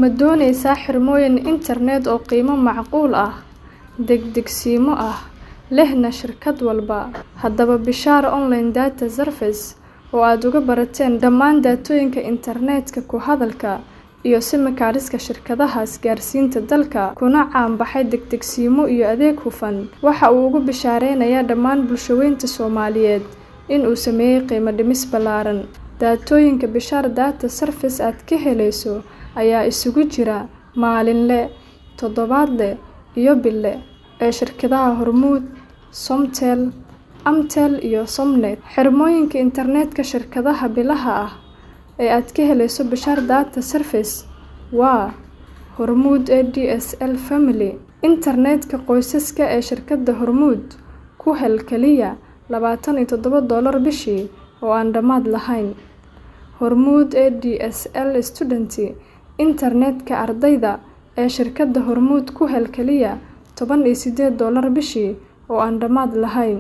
Ma doonaysaa xirmooyin internet oo qiimo macquul ah, degdegsiimo ah, lehna shirkad walba? Haddaba Bishaar Online Data Service oo aad uga barateen dhammaan daatooyinka internetka, ku hadalka iyo SIM cards-ka shirkadaha isgaarsiinta dalka, kuna caan baxay degdegsiimo iyo adeeg hufan, waxa uu ugu bishaareynayaa dhammaan bulshaweynta Soomaaliyeed in uu sameeyay qiimo dhimis ballaaran. Daatooyinka Bishaar Data Service aad ka helayso ayaa isugu jira maalinle, toddobaadle iyo bille ee shirkadaha Hormuud, Somtel, Amtel iyo Somnet. Xirmooyinka internetka shirkadaha bilaha ah ee aad ka helayso Bishaar Data Service waa Hormuud ADSL Family. Internetka qoysaska ee shirkadda Hormuud ku hel kaliya $27 bishii oo aan dhammaad lahayn. Hormuud ADSL Student. Internetka ardayda ee shirkadda Hormuud ku hel kaliya $18 bishii oo aan dhammaad lahayn.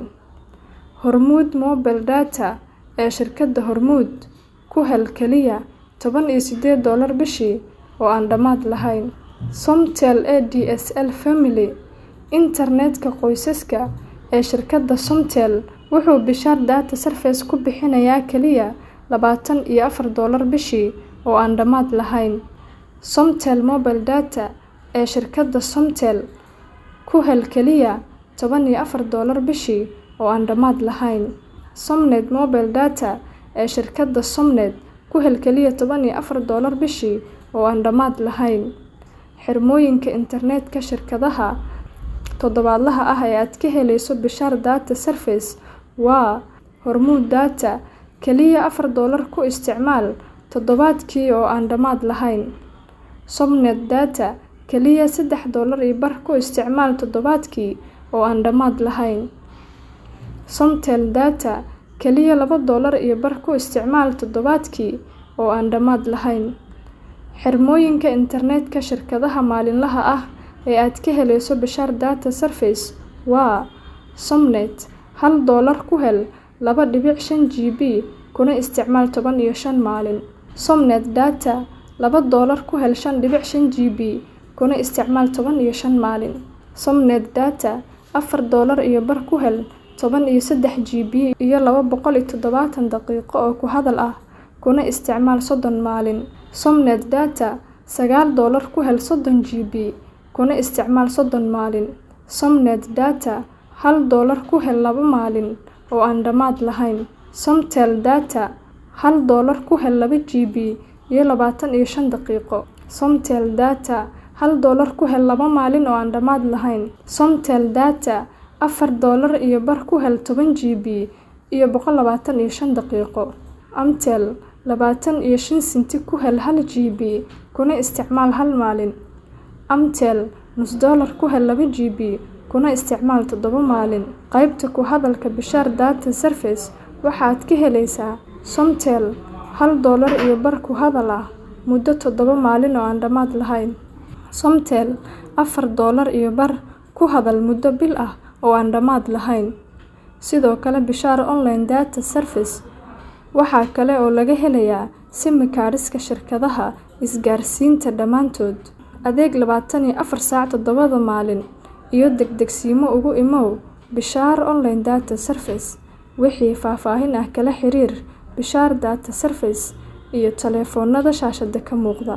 Hormuud Mobile Data ee shirkadda Hormuud ku hel kaliya $18 bishii oo aan dhammaad lahayn. Somtel ADSL Family. Internetka qoysaska ee shirkadda Somtel wuxuu Bishaar Data Service ku bixinayaa kaliya $24 bishii oo aan dhammaad lahayn. Somtel Mobile Data ee shirkadda Somtel ku hel kaliya $14 bishii oo aan dhammaad lahayn. Somnet Mobile Data ee shirkadda Somnet ku hel kaliya $14 bishii oo aan dhammaad lahayn. Xirmooyinka internetka shirkadaha toddobaadlaha ah ee aad ka helayso Bishaar Data Service waa Hormuud Data, kaliya $4 ku isticmaal toddobaadkii oo aan dhammaad lahayn. Somnet Data, kaliya $3.50 ku isticmaal toddobaadkii oo aan dhammaad lahayn. Somtel Data, kaliya $2.50 ku isticmaal toddobaadkii oo aan dhammaad lahayn. Xirmooyinka internetka shirkadaha maalinlaha ah ee aad ka helayso Bishaar Data Service waa Somnet, $1 ku hel 2.5 GB kuna isticmaal 15 maalin. Somnet Data, $2 ku hel 5.5 GB kuna isticmaal 15 maalin. Somnet Data, $4.50 ku hel 13 GB iyo 270 daqiiqo oo ku hadal ah kuna isticmaal 30 maalin. Somnet Data, $9 ku hel 30 GB kuna isticmaal 30 maalin. Somnet Data, $1 ku hel 2 maalin oo aan dhammaad lahayn. Somtel Data, $1 ku hel 2 GB iyo 25 daqiiqo. Somtel Data, $1 ku hel 2 maalin oo aan dhammaad lahayn. Somtel Data, $4.50 ku hel 10 GB iyo 125 daqiiqo. Amtel, 25 senti ku hel 1 GB kuna isticmaal hal maalin. Amtel, nus dollar ku hel 2 GB kuna isticmaal 7 maalin. Qaybta ku hadalka Bishaar Data Service waxaad ka helaysaa Somtel, $1.50 ku hadal ah muddo 7 maalin oo aan dhammaad lahayn. Somtel, $4.50 ku hadal muddo bil ah oo aan dhammaad lahayn. Sidoo kale Bishaar Online Data Service waxa kale oo laga helayaa SIM cards-ka shirkadaha isgaarsiinta dhammaantood. Adeeg 24 saac 7 maalin iyo degdegsiimo ugu imow Bishaar Online Data Service. Wixii faahfaahin ah kala xiriir Bishaar Data Service iyo taleefoonnada shaashada ka muuqda.